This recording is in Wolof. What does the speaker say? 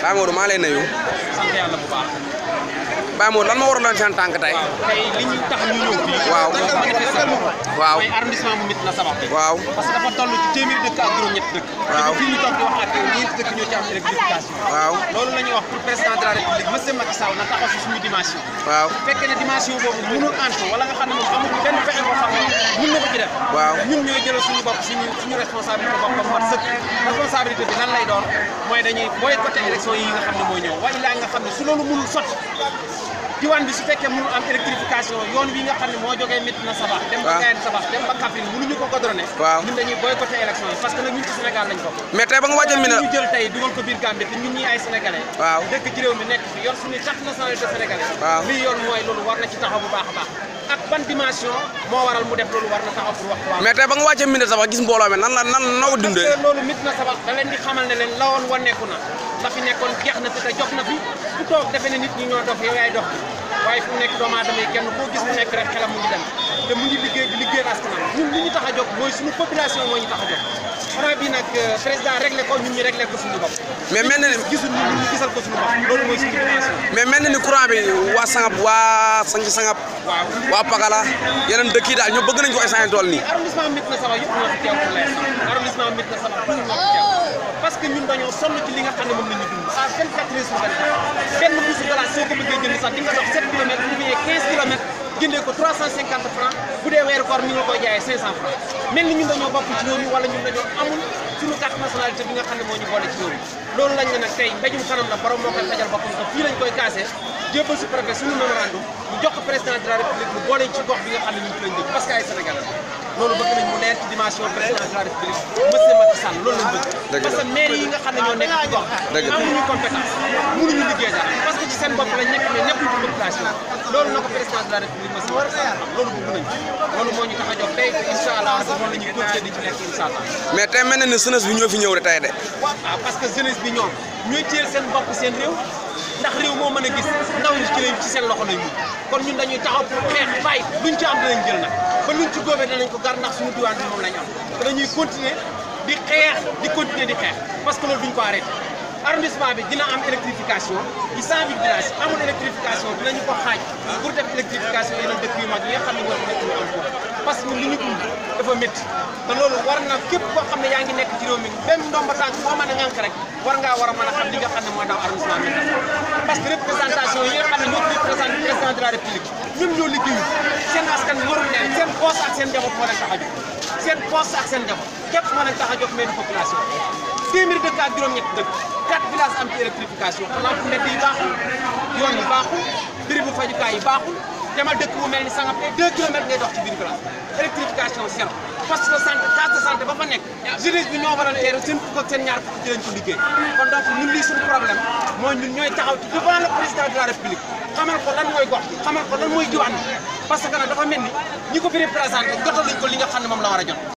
Baye Modou maa lay nuyu. sant yàlla bu baax. Baye Modou lan ma waraloon seen tànk tey. waaw tey li ñu tax ñu ñëw fii. waaw manifestation. waaw mooy arrondissement bu Médina Sabakh bi. waaw parce que dafa toll ci téeméeri dëkk ak juróom-ñetti dëkk. waaw fii ñu toog di wax ak ñeenti dëkk ñoo ci am électrification. waaw loolu la ñuy wax pour président de la république monsieur Macky Sall na taxaw si suñu dimension. waaw bu fekkee ne dimension boobu mënul antu wala nga xam ne moom amul benn pexe boo xam ne mën na ko ci def. waaw ñun ñooy jëlal suñu bopp suñu responsabilité bopp ba mat sëkk. responsabilité bi lan lay doon mooy dañuy boycotté élection yi nga xam ne mooy ñëw waaye laa nga xam ne su loolu mënul sotti diwaan bi su fekkee mënul am électrification yoon wi nga xam ne moo jógee Médina Sabakh dem ba Gayen Sabakh dem ba Kaffrine mënuñu ko godroné ñun dañuy boycotté élection yi parce que nag ñun ci Sénégal lañ bokk mais tey ba nga wàcce ñu jël tey dugal ko biir Gambie te ñun ñi ay sénégalais waaw dëkk ci réew mi nekk fi yor suñu carte nationalité sénégalais lii yoon mooy loolu war na ci taxaw bu baax a baax ak ban dimension moo waral mu def loolu war na taxaw pour wax waaw mais tey ba nga wàcce Médina Sabakh gis mbooloo mi nan noo ko dundee parce que loolu Médina Sabakh da leen di xamal ne leen lawoon waneeku na la fi nekkoon jeex na fi te jox na fi ku toog defe ne nit ñi ñoo dox yow yaay dox waaye fu mu nekk doomu aadama yi kenn koo gis mu nekk rek xelam mu ngi dem te mu ngi liggéey di liggéey askanam ñun li ñu tax a jóg mooy suñu population moo ñu tax a jóg xanaa bi nag président réglé ko ñun ñu réglé ko suñu bopp mais mel na ni gisul ñun ñu gisal ko suñu bopp loolu mooy suñu dimension mais mel na ni courant bi waa Sangap waa Sangi Sangap waaw waa Pakala yeneen dëkk yi daal ñoom bëgg nañ ko instant tool nii arrondissement Médina Sabakh yëpp ñoo fi teew pour l'instant arrondissement Médina Sabakh ñoo fi teew parce que ñun dañoo sonn ci li nga xam ne moom la ñu dund à 24 heures sur 24 benn buusu glace soo ko bëggee jënd sax di nga dox 7 kilomètres ou bien 15 kilomètres jëndee ko 350 francs bu dee weeru koor mi nga koy jaayee 500 francs mel ni ñun dañoo bokk ci réew mi wala ñun dañoo amul suñu carte nationalité bi nga xam ne moo ñu boole ci réew mi loolu lañ ne nag tey mbéjum kanam la borom moo koy fajal boppam te fii lañ koy kaasee jébbal si préfet suñu mémorandum ñu jox ko président de la république mu boole ci gox bi nga xam ne ñun fi lañ dëkk parce que ay sénégalais loolu bëgg nañ mu leer ci dimension président de la république monsieur Macky Sall loolu lañ bëgg parce que maire yi nga xam ne ñoo nekk ci gox amuñu compétence mënuñu liggéey dara parce que ci seen bopp lañ nekk mais nekkul ci population loolu na ko président de la république monsieur Macky Sall loolu bëgg nañ loolu moo ñu tax a jóg tey incha allah moom la ñuy continuer di ci nekk incha allah mais tey mel na ni jeunesse bi ñoo fi ñëw de tey de waaw parce que jeunesse bi ñoom ñooy téyel seen bopp seen réew ndax réew moo mën a gis ndaw ñi ci seen loxo lay mujj kon ñun dañuy taxaw pour xeex bàyyi luñ ci am danañ jël nag ba luñ ci góobee danañ ko gar ndax suñu diwaan bi moom lañ am te dañuy continuer di xeex di continuer di xeex parce que loolu duñ ko arrêté arrondissement bi dina am électrification ci 108 villages amul électrification dinañu ko xaaj pour def électrification yeneen dëkk yu mag yi nga xam ne war nekk ñu am ko parce que li ñu dund dafa métti te loolu war na képp koo xam ne yaa ngi nekk ci réew mi benn ndomba tànk boo mën a ngànk rek war ngaa war a mën a xam li nga xam ne mooy daw arrondissement bi parce que représentation yi nga xam ne ñoo représenté président de la république ñun ñoo liggéeyu seen askan warul leen seen poos ak seen njaboot moo leen tax a jóg seen poos ak seen njaboot képp moo leen tax a jóg mais du population téeméeri dëkk ak juróom-ñetti dëkk 4 villages am ci électrification lampe mbedd yi baaxul yoon yi baaxul bérébu fajukaay yi baaxul demal dëkk bu mel ni Sangap 2 kilomètres ngay dox ci biir village électrification zéro poste de santé case de santé ba fa nekk jeunesse bi ñoo waral teeru seen fukk ak seen ñaar fukk ci lañ ko liggéey kon donc ñun lii suñu problème mooy ñun ñooy taxaw ci devant le président de la république xamal ko lan mooy gox bi xamal ko lan mooy diwaan bi parce que nag dafa mel ni ñi ko fi représenté jotal nañ ko li nga xam ne moom la war a jot